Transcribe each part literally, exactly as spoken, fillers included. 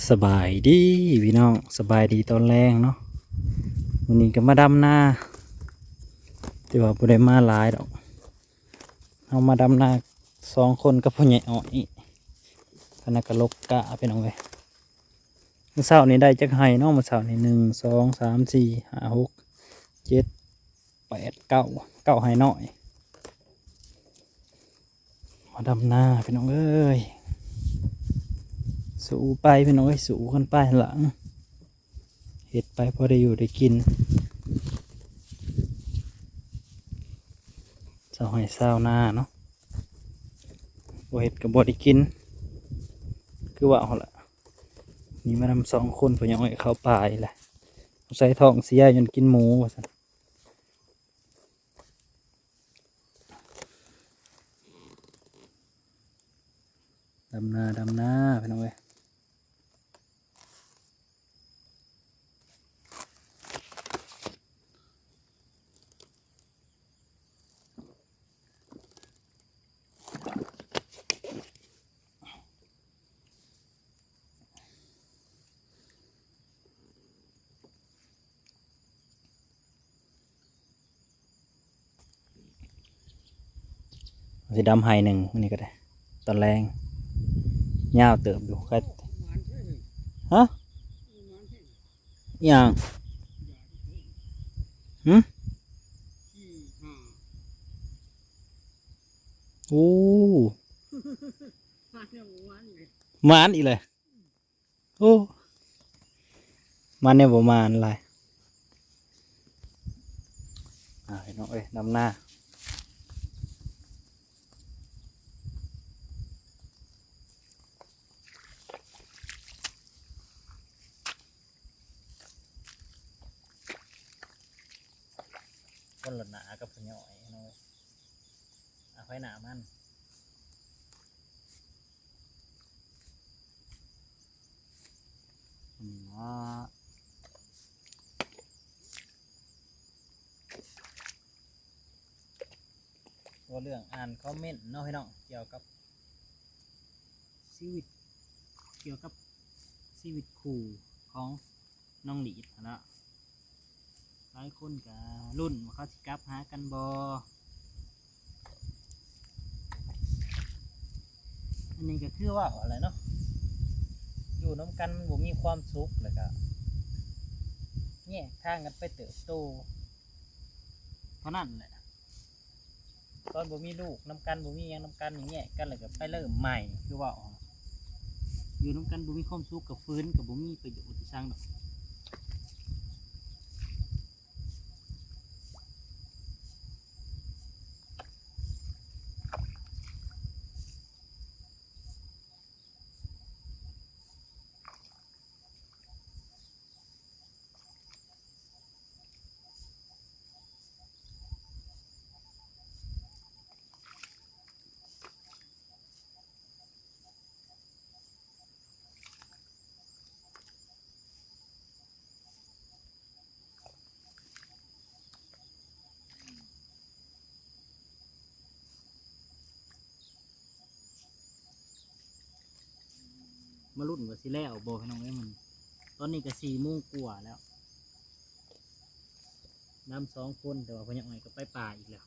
สบายดีพี่น้อง สบายดีตอนแลงเนาะ มื้อนี้ก็มาดำนา แต่ว่าบ่ได้มาหลายดอก เฮามาดำนาสองคนกับพ่อใหญ่อ้อย คณะกะลกกะพี่น้องเอ้ย มื้อเช้านี้ได้จักไฮ่เนาะ มื้อเช้านี้ หนึ่ง สอง สาม สี่ ห้า หก เจ็ด แปด เก้า เก้าไฮ่น้อย มาดำนาพี่น้องเอ้ย สู้ไปพี่น้องเอ้ย สู้กันไปหั่นล่ะ เฮ็ดไปพอได้อยู่ได้กิน ชาวไร่ชาวนาเนาะ บ่เฮ็ดก็บ่ได้กิน คือว่าหั่นล่ะ นี่มานำสองคน พ่อใหญ่อ้อยเข้าป่าอีกแล้ว ใส่ท้องเสียย้อนกินหมูว่าซั่น ดำนา ดำนา พี่น้องเอ้ย สิดำไฮ่หนึ่ง อันนี้ก็ได้ ตอนแลง ยาวเติบอยู่ ก็ ฮะ อหย่าง หึ โอ้ หมานอีกเลย โอ้ มันเนี่ยบ่มานหลาย อ่า พี่น้องเอ้ย ดำนา คนละหน้ากับพ่อใหญ่อ้อยเนาะ เอาไผหน้ามัน อืม อ่า ว่าเรื่องอ่านคอมเมนต์เนาะพี่น้อง เกี่ยวกับชีวิต เกี่ยวกับชีวิตคู่ของน้องหลีดหั้นนะ หลายคนก็ลุ้นว่าเขาสิกลับหากันบ่ อันนี้ก็คือว่าอะไรเนาะ อยู่นำกันมันบ่มีความสุข แล้วก็แยกทางกันไปเติบโต เท่านั้นแหละ ตอนบ่มีลูกนำกัน บ่มีหยังนำกัน อย่างเงี้ยกัน แล้วก็ไปเริ่มใหม่ คือว่า อยู่นำกันบ่มีความสุข ก็ฝืนก็บ่มีประโยชน์อีสังดอก มาลุ้นว่าสิแล้วบ่พี่น้องเอ้ย มัน ตอนนี้ก็สี่โมงกว่าแล้ว ดำสองคน แต่ว่าพ่อใหญ่อ้อยก็ไปป่าอีกแล้ว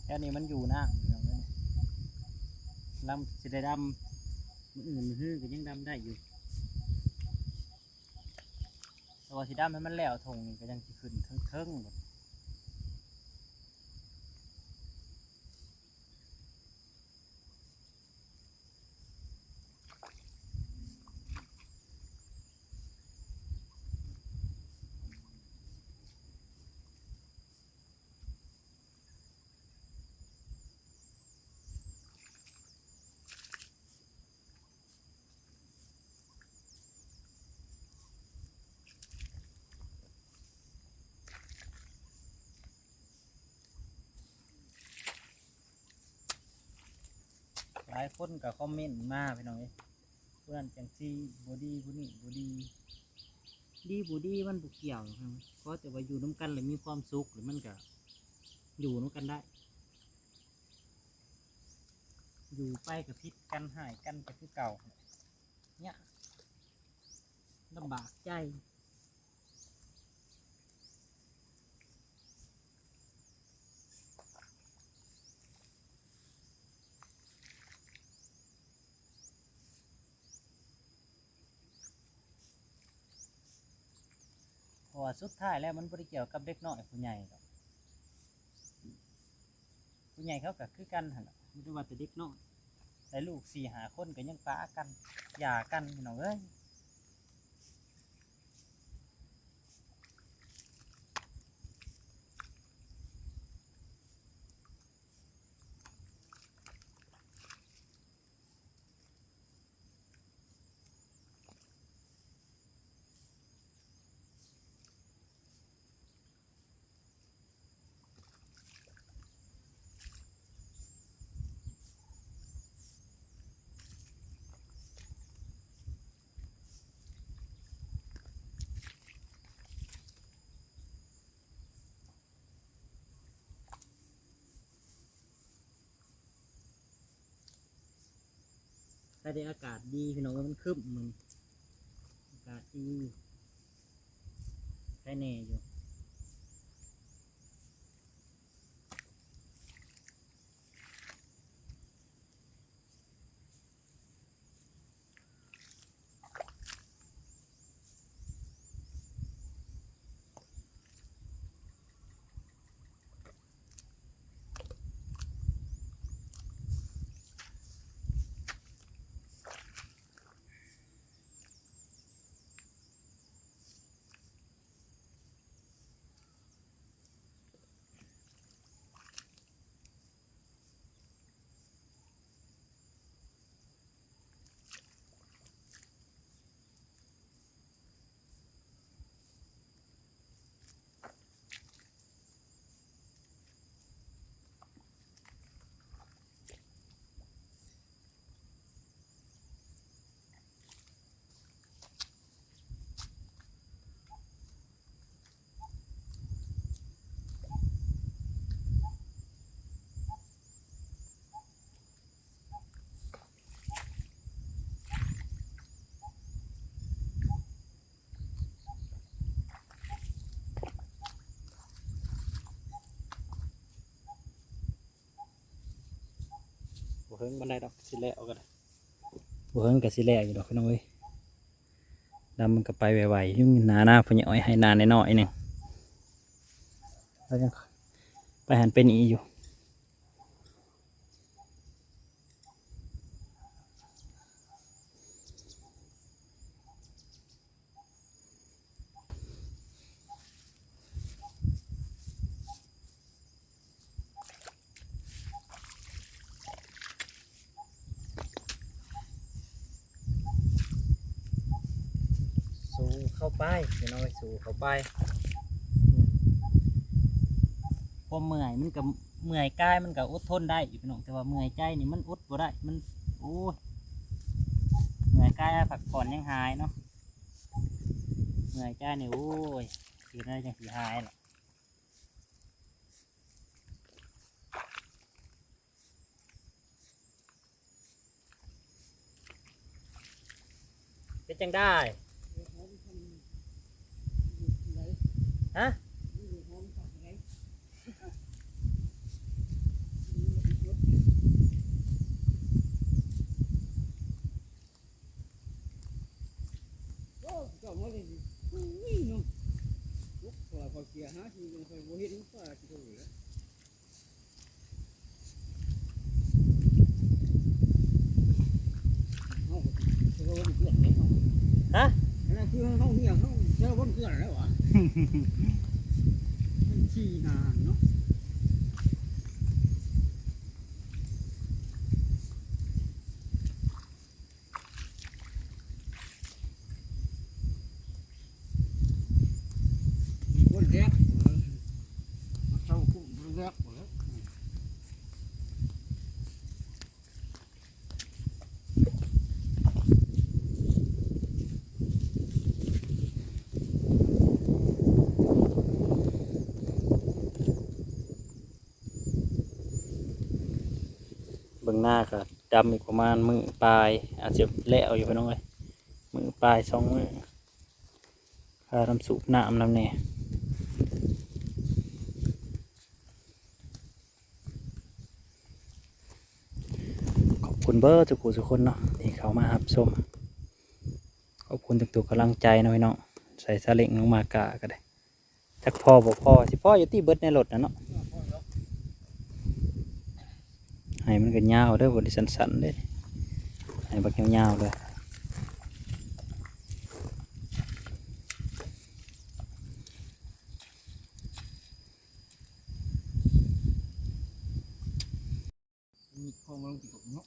แถวนี้มันอยู่นะ ดำสิได้ดำ มื้ออื่นมื้อฮือก็ยังดำได้อยู่ แต่ว่าสิดำให้มันแล้วท่งนี่ก็ยังสิขึ้นเทิงๆ เ ายคนก็คอมเมนต์มาพี่น้องเอ้ย ผู้นั้นจังซี่บ่ดี ผู้นี้บ่ดี ดีบ่ดีมันบ่เกี่ยวหรอกครับ ขอแต่ว่าอยู่นำกันแล้วมีความสุข แล้วมันก็อยู่นำกันได้ อยู่ไปก็ผิดกัน ฮ้ายกันก็คือเก่า เนี่ย ลำบากใจ เพราะว่าสุดท้ายแล้วมันบ่ได้เกี่ยวกับเด็กน้อยผู้ใหญ่ดอก ผู้ใหญ่เขาก็คือกันหั่นล่ะ บ่ได้ว่าแต่เด็กน้อย แต่ลูกสี่ห้าคนก็ยังปะกัน หย่ากันพี่น้องเอ้ย แต่ได้อากาศดีพี่น้อง มันครึ้ม มันอากาศดี ใครแน่อยู่ บ่เฮิงปานใดดอก สิแล้วก็ได้ บ่เฮิงก็สิแล้วอยู่ดอกพี่น้องเอ้ย ดำมันก็ไปไวๆ อยู่หน้า หน้าพ่อใหญ่อ้อย ไฮ่นาน้อยๆ หนึ่ง แล้วยังไปหันไปนี่อยู่ สู้เข้าไปพี่น้องเอ้ย สู้เข้าไป อืม ความเมื่อยมันก็ เมื่อยกายมันก็อดทนได้อยู่พี่น้อง แต่ว่าเมื่อยใจนี่มันอดบ่ได้ มัน โอ้ย เมื่อยกายพักผ่อนยังหายเนาะ เมื่อยใจนี่ โอ้ย สิได้จังสิหายล่ะ เป็นจังได้ ฮะ โอ้ เจ้ามาเลย อุ้ยเนาะ ลูกปลาเขาเสียหาที่ลงไปบ่เห็นปลาที่เขาเหลือ เฮาก็สิเชื่อว่ามันเกิดแล้วเนาะ ฮะ อันนั้นคือเฮาเหี่ยง เฮาเชื่อว่ามันเกิดแล้ววะ มันขี้หน้าเนาะ คนแรก มาเข้าคุกคนแรกหมดแล้ว อืม เบิ่งหน้าก็ดำอีกประมาณมื้อปลาย อาจจะแล้วอยู่พี่น้องเอ้ย มื้อปลายสองมื้อ ค่าน้ำสูบน้ำนำแน่ ขอบคุณเบิดทุกผู้ทุกคนเนาะ ที่เข้ามารับชม ขอบคุณทุกๆกำลังใจเนาะพี่น้อง ใส่ซาเล้งลงมากะก็ได้ จักพอบ่พอ สิพออยู่ติ เบิดในรถนะเนาะ ให้มันก็ยาวเด้อ บ่ได้สั้นๆเด้ ให้บักยาวๆเลย มีของมาลงกินกับเนาะ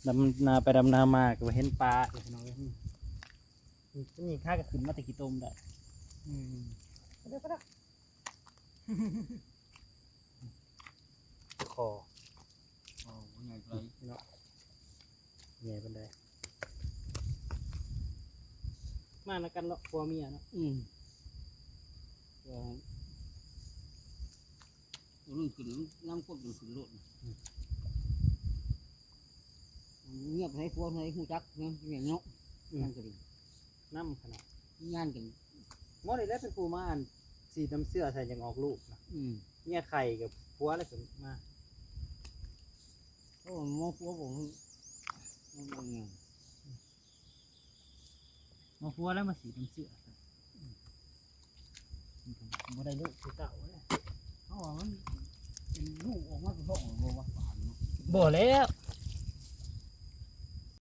ดำนาไปดำนามาก็เห็นปลาอยู่พี่น้องเอ้ย อืม นี่ข้าก็ขึ้นมาแต่ขี้ตมได้ อืม ก็ได้ ก็ได้ คอ อ๋อ ว่าไงไกล เนาะ ใหญ่ปานใด มานำกันเนาะ ผัวเมียเนาะ อืม ก็ รุ่นขึ้นน้ำกดมันขึ้นโลดนะ อืม เงียบให้ผัวให้ฮู้จักนะ เมียเนาะ อืม นั่นก็ดี นำขนาด งานกัน หมอนี่แหละเป็นผู้มาอัน สีดน้ำเสื้อใส่จังออกลูกนะ อืม เมียไข่กับผัวแล้วก็มา โอ้ หมอผัวบอก มันเป็นไง หมอผัวแล้วมาสีดน้ำเสื้อ อืม บ่ได้ลูกคือเก่าแล้ว เพราะว่ามันเป็นลูกออกมาเป็นพ่อของบ่วะ บ่แล้ว